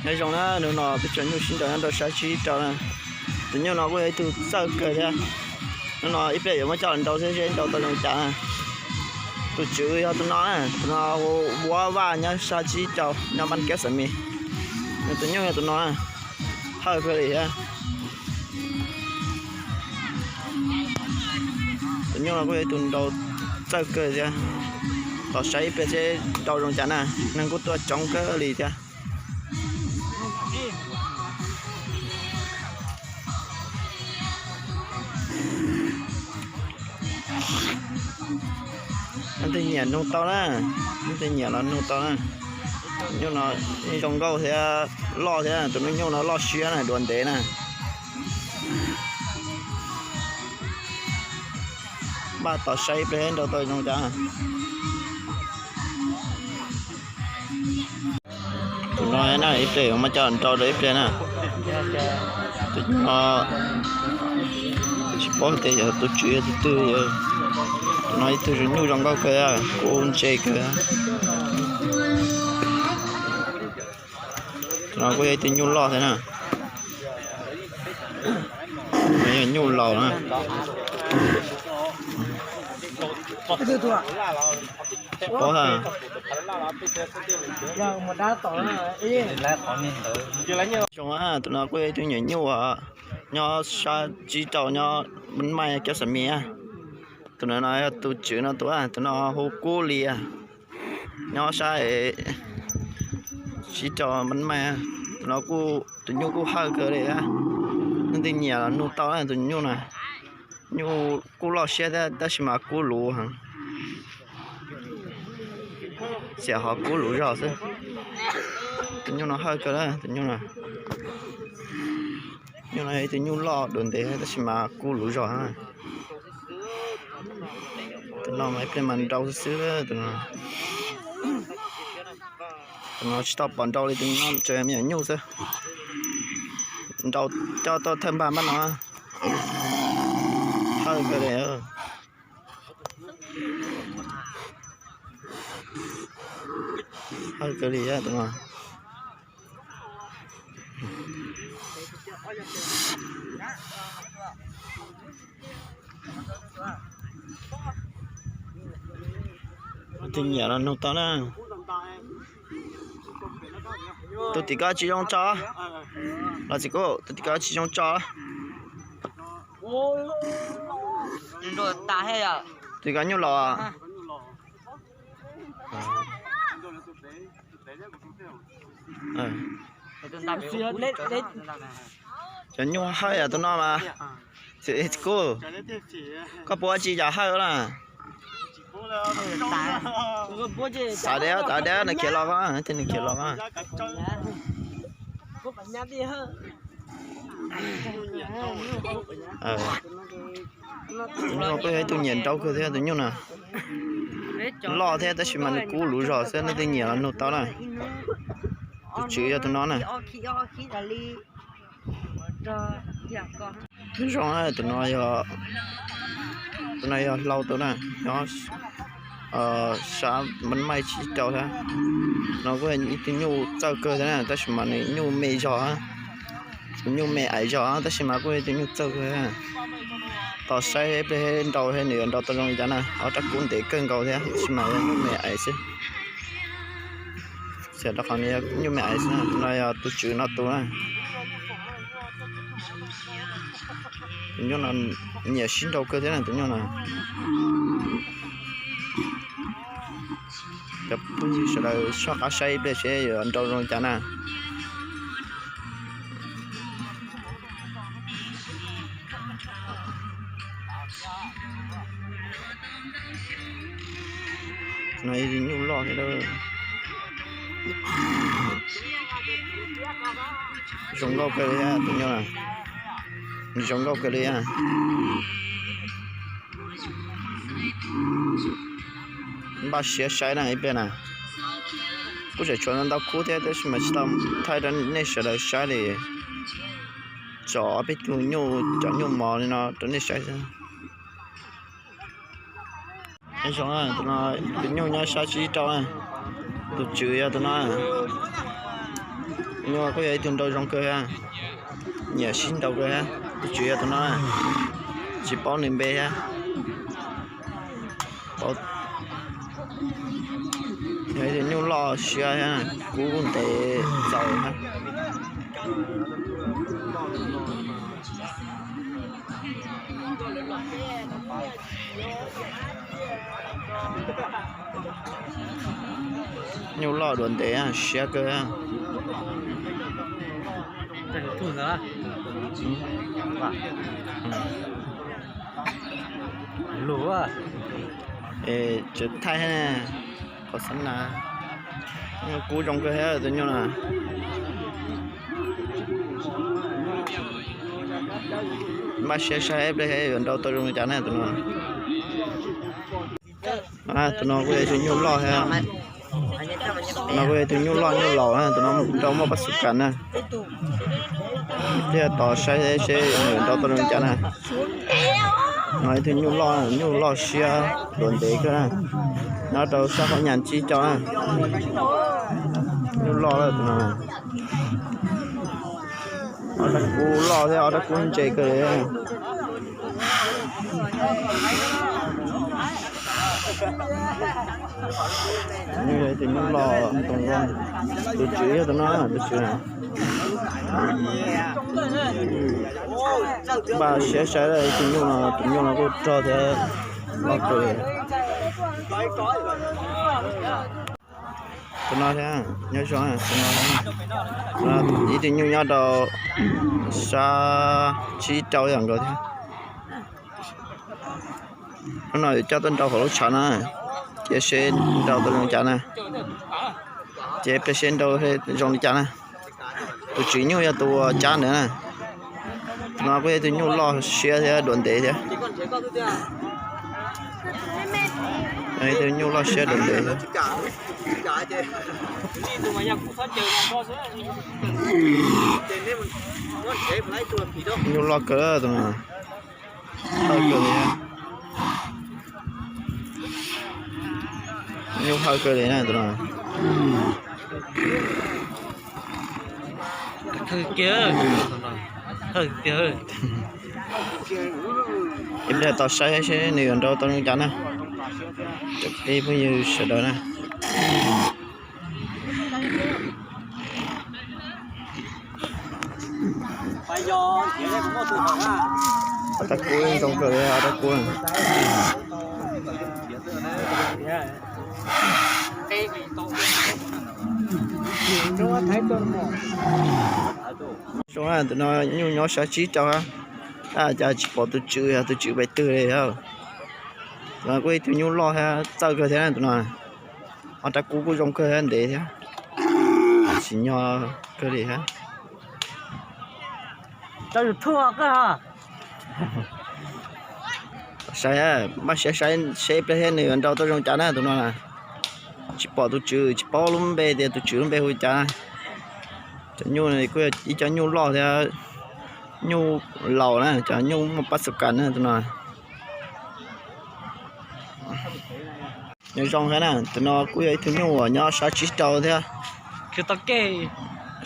Nyob zoo na, hnub no peb tso nyuj sib nraus nyob rau sab tsib rau na. Tus nyuj no kuj yog ib tug txawj kawg thiab. Hnub no ib pliag yuav muab coj los nrau seb seb nrau tau zoo cas na. Tus tswv yog tus no na, tus no hu Vuab Vaj nyob sab tsib rau nyob Npab Kiab Xam Mis. Nws tus nyuj yog tus no na, hawj kawg li thiab. Tus nyuj no kuj yog ib tug nrau txawj kawg thiab. Tos saib ib pliag seb nrau zoo cas na, neeg kuj tuaj coob kawg li thiab. Leej twg nyiam nug tau na, leej twg nyiam los nug tau na. Nyuj no yeej zoo nkauj thiab loj thiab, tus nyuj no loj siab na, dua ntev na. Npaj tos saib ib pliag nrau tau zoo cas. Tus no na, ib pliag yuav muab coj nrau rau ib pliag na. Tus no tsis paub tias yog tus tswv yog tus twg. Tus no ib tug nyuj zoo nkauj kawg, kub ntse kawg. Tus no kuj yog ib tug nyuj loj thiab na. Yog nyuj laus na. Tsis paub. Zoo, tus no kuj yog ib tug nyuam nyuj nyob sab tsib rau nyob Npab Kiab Xam Mis. Tus no yog tus tswv no tus, tus no hu Kub Lis, nyob sab tsib rau Npab. Tus no kuj, tus nyuj kuj hawj kawg li. Leej twg nyiam los nug tau na, tus nyuj na. Nyuj kuj loj siab thiab tab sis mas kub luv heev. Xiam ho kub luv zog xwb. Tus nyuj no hawj kawg, tus nyuj no. Nyuj no yog ib tug nyuj loj dua ntev tab sis mas kub luv zog. Tus no mas ib pliag mas nrau xwb xwb tus no. Tus no tsis tau pom nrau li, tus no tseem me nyuam nyuj xwb. Nrau coj tuaj thawj npag npab no. Hawj kawg li. Hawj kawg li tus no. Tus nyiam los nug tau na. Tus tim ko tsis zoo tso. Los txiv kuj, tus tim ko tsis zoo tso. Tus ko nyuj laus. Cov nyuj hawj yam tus no mas. Txiv kuj, koj puas tsis yam hawj na? Txav deb, txav deb, nws khiav los koj, nws khiav los koj. Tus nyuj kuj yog ib tug nyiam nrau kawg thiab tus nyuj na. Loj thiab tab sis mas nws kub luv zog xwb, leej twg nyiam los nug tau na. Tus tswv yog tus no na. Zoo na, tus no yog, tus no yog hlau tus na, nyob sab Npab Kiab tsib rau thiab. No kuj ib tug nyuj txawj kawg thiab na, tab sis mas nws nyuj me zog, tus nyuj me aiv zog tab sis mas kuj ib tug nyuj txawj kawg. Tos saib ib pliag nrau thiab nws yuav nrau tau zoo li cas na, ob rab kub ntev kawg nkaus thiab tab sis mas yog nyuj me aiv xwb. Xyov rau qhov nws yog nyuj me aiv xwb, tus no yog tus tswv no tus na. Tus nyuj no nyiam sib nrau kawg thiab na tus nyuj no. Cov phooj ywg sawv daws soj qab saib ib pliag seb yuav nrau zoo li cas na. No nyuj loj thiab. Zoo nkauj kawg li tus nyuj, zoo nkauj kawg li. Npaj siab saib na ib pliag na. Kuj tseem tshuav ntau ntau khub thiab tab sis mas tsis tau thaij rau nej sawv daws saib li. Tso ob peb tug nyuj, cov nyuj mos li no rau nej saib xwb. Nyob zoo, tus no tus nyuj nyob sab tsib rau, tus tswv yog tus no. Nyuj kuj yog ib tug nrau zoo kawg, nyiam sib nrau kawg. Tus tswv yog tus no, tsis paub nws npe thiab. Yog ib tug nyuj loj siab thiab, kub ntev txaus thiab. Nyuj loj duav ntev siab kawg. Tsis thaij, qhov xab na, nyuj kub zoo kawg thiab tus nyuj no. Npaj siab saib ib pliag yuav nrau tau zoo li cas na tus no. Tus no kuj yog ib tug nyuj loj thiab. Tus no kuj yog ib tug nyuj loj nyuj laus na, tus no nrau muaj pab xu kas na. Thiaj tos saib seb nws yuav nrau tau zoo li cas na. No ib tug nyuj loj, nyuj loj siab duav ntev kawg na. Nyob rau sab hauv nyas tsib caug na. Nyuj loj lawm tus no. Ob rab kub loj thiab ob rab kub ntse kawg li. Nyuj yog ib tug nyuj loj ntoo zoo. Tus tswv yog tus no, tus tswv na. Npaj siab saib ib tug nyuj no, tus nyuj no kuj rog thiab loj kawg. Tus no thiab, nyob zoo, tus no, ib tug nyuj nyob rau sab tsib rau yam nkaus thiab. Hnub no yuav coj tuaj nrau hauv lub tshav no, cia seb nrau tau zoo li cas na. Ces pliag seb nrau zoo li cas na. Tus tswv nyuj yog tus cab ntawd na. Tus no kuj yog tus nyuj loj siab thiab duav ntev thiab. Tus nyuj loj siab duav ntev. Nyuj loj kawg tus no. Hawj kawg li. Nyuj hawj kawg li na tus no. Ib pliag tos saib seb nws yuav nrau tau zoo cas na. Cov kwv tij phooj ywg sawv daws na. Ob rab kub zoo kawg li, ob rab kub. Zoo na, tus no nyuj nyob sab tsib rau, tab cas tsis pom tus tswv, yog tus tswv pem twg li. Tus no kuj ib tug nyuj loj thiab txawj kawg thiab tus no. Ob rab kub kuj zoo kawg thiab ntev thiab, tsim nyog kawg li thiab. Saib, npaj siab saib seb pliag thiab nws yuav nrau tau zoo cas na tus no. Tsis pom tus tswv, tsis paub lub npe tias tus tswv lub npe hu cas. Cov nyuj kuj yog ib co nyuj loj thiab nyuj laus na, cov nyuj muaj pab xu kas na tus no. Nyob zoo thiab na, tus no kuj yog ib tug nyuj uas nyob sab tsib rau thiab.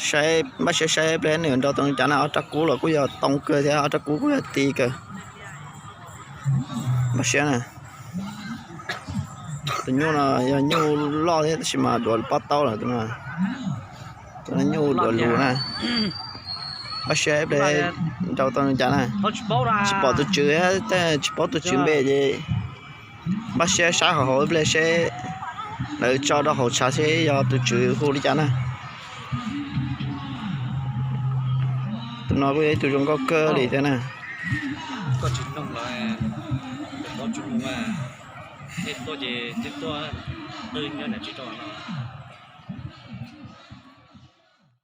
Saib, npaj siab saib pliag nws yuav nrau tau cas na, ob rab kub los kuj yog too kawg thiab, ob rab kub kuj yog ti kawg. Npaj siab na. Tus nyuj no yog nyuj loj thiab tab sis mas duav pob taub lawm tus no. Tus no nyuj duav lus na. Npaj siab ib pliag nrau tau cas na. Tsis pom tus tswv, tsis paub tus tswv npe ces npaj siab saib hauv hauv ib pliag seb lawv tso rau hauv tshav seb yog tus tswv hu li cas na. Tus no kuj yog ib tug zoo nkauj kawg li thiab na. Koj tsis mloog los, koj tsis mloog, nej tuaj ces nej tuaj, nyob nram tsib rau no.